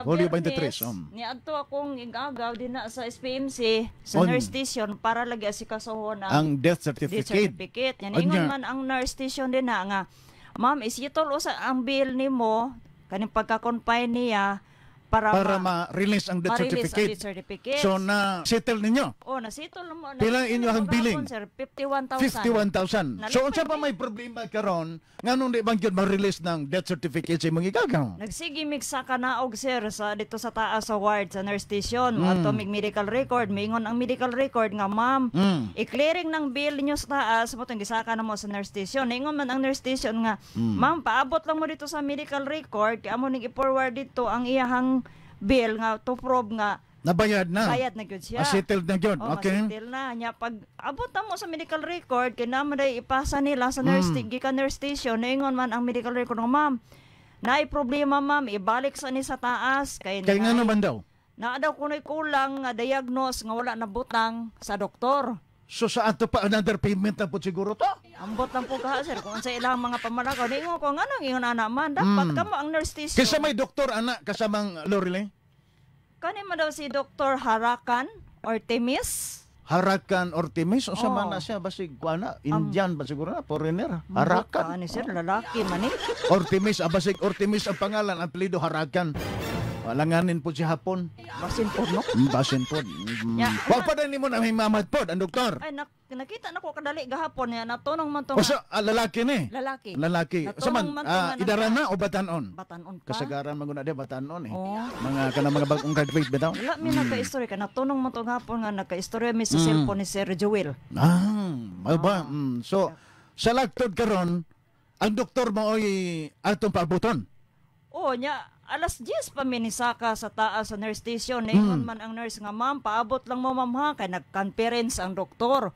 Hulyo Biyernes, 23. Niadto akong igagaw dinha sa SPMC sa nurse station para lagi asikasuhon ang Ang death death certificate. Certificate. Yan Anya. ingon man ang nurse station dinha nga, "Ma'am, i-settle usa ang bill nimo kaning pagka-confine niya para, Para ma-release ang death ma-release ang certificate. Death certificate." So na settle ninyo. Oh, na-settle mo. Pila inyo ang billing? Sir, 51,000. 51,000. So Nalipay unsa pa mi. May problema karon, nganong di bang gyud ma-release ng death certificate sa imong igagaw? Nagsige mig sa kanaog, sir, sa dito sa taas sa ward sa nurse station. Ato mig medical record, mingon ang medical record nga, "Ma'am, i-clearing ng bill niyo sa taas," mo tong gisaka na mo sa nurse station. Ingon man ang nurse station nga, "Ma'am, paabot lang mo dito sa medical record kay amo ning i-forward dito ang iyahang bill nga to prove nga Nabayad na. Bayad na gyud siya." Ah, settled na gyud. Oh, settle na. Nya pag abot na mo sa medical record kay naman day ipasa nila sa nurse gikan nurse station, naingon man ang medical record nga, "Ma'am, naay problema, ma'am, ibalik sa ni sa taas kay Kay ngano man daw? Naa daw kuno'y kulang nga diagnose nga wala na butang sa doktor." So sa ato pa, another payment na po siguro to? Ambot lang po ka, sir, kung sa ilang mga pamalakaw. Niingon ko nga nang ingon ana man dapat kamo ang nurse station. Kinsa may doktor ana, kasamang Lorelei? Kani man daw si Dr. Harakan Ortemis. Harakan Ortimis, unsa Oh. man na siya, basig kuan na, Indian ba siguro na, foreigner. Harakan. Ani sir, lalaki man eh. Ortimis, ah, basig Ortimis ang pangalan, ang apelyido Harakan. Alanganin po si Hapon. Basin po, no? Basin po. Ya. Wa pa na nimo na himamad po ang doktor. Ay, nakita na ko kadali gahapon niya. Natunong man to O nga. sa ah, lalaki ni. Lalaki. Lalaki. Sa man, Natunong man to ah, nga idara na o batanon? Batanon pa. Kasagaran man guna di batanon eh. Oo. Mga kanang mga bagong graduate bitaw. Wala mi nagka-istorya ka. Natunong man to gahapon nga nagka-istorya mi sa cellphone ni Sir Joel. Ah, mao ba? So sa lagtod karon, ang doktor maoy atong paabuton. Oo, nya alas 10 pa mi nisaka sa taas sa nurse station. Ningon man ang nurse nga, "Ma'am, paabot lang mo, ma'am, ha, kay nag-conference ang doktor."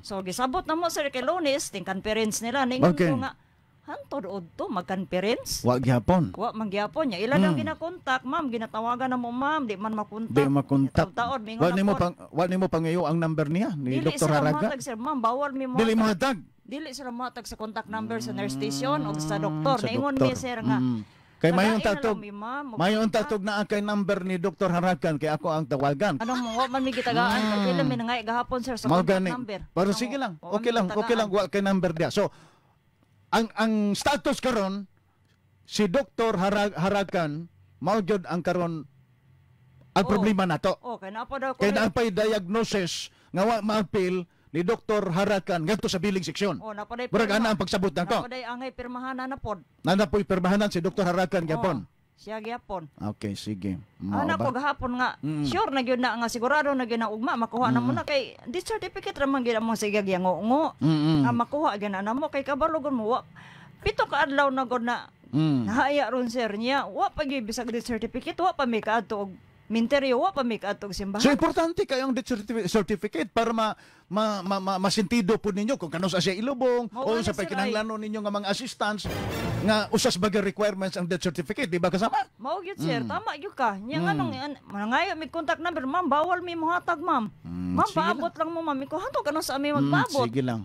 So gisabot na mo, sir, kay Lunes, ting conference nila. Ningon ko nga, hantod to mag-conference? Wa gyapon. Wa man gyapon niya. Ila daw ginakontak, "Ma'am, ginatawagan na mo, ma'am, di man makontak." Di makontak. Taod, mingon Wa nimo na po. pang wa nimo pangayo ang number niya ni Dili Dr. sila Haraga. mohatag, sir, "Ma'am, bawal mi mo." Dili mo hatag. Dili sila mohatag sa contact number sa nurse station o sa doktor. Sa Naingon doktor. mi, sir, nga Kay mayon "Tagain na tatog. Lang mi, ma'am. Mayon tatog na kay number ni Dr. Harakan kay ako ang tawagan. Ano mo, wa man mi gitagaan kay pila mi nangay gahapon, sir, sa Mao contact gani. number. Pero Ano, sige lang. wa man Okay mi lang, okay lang gitagaan. wa kay number diya. So ang status karon, si Dr. Harakan mao gyud ang karon ang problema nato. Oh, kay naa pa daw Kay kunoy- naa diagnosis nga wa maapil ni Dr. Harakan ngadto sa billing section. Oh, naa pa day Murag pirma. ana ang pagsabot nako. Naa pa day angay pirmahanan na pod. Naa po'y pirmahanan si Dr. Harakan gyapon. Oh, siya gyapon. Okay, sige. Mao Ana ba? ko gahapon nga sure na gyud na nga sigurado na gyud na ugma makuha na mo na kay death certificate ra man gyud mo sa yango-ngo. Nga makuha gyud na namo kay kabalo gud mo wa 7 ka adlaw na gud na nahaya ron, sir, niya wa pa gyud bisag death certificate, wa pa mi kaadto og minteryo, wa pa mi kaadto og simbahan. So importante kayo ang death certificate para ma masintido po ninyo kung kanus-a siya ilubong Mao o gani, sa sir, ay. pagkinahanglanon ninyo nga mga assistance nga usas bagay requirements ang death certificate, di ba, kasama? Mao gyud, sir, tama gyud ka. Nya nganong manangayo mi contact number, "Ma'am, bawal mi mohatag, ma'am. Ma'am, Sige paabot lang mo, ma'am." Ko hantod kanus-a mi Magpaabot. magpaabot. Sige lang.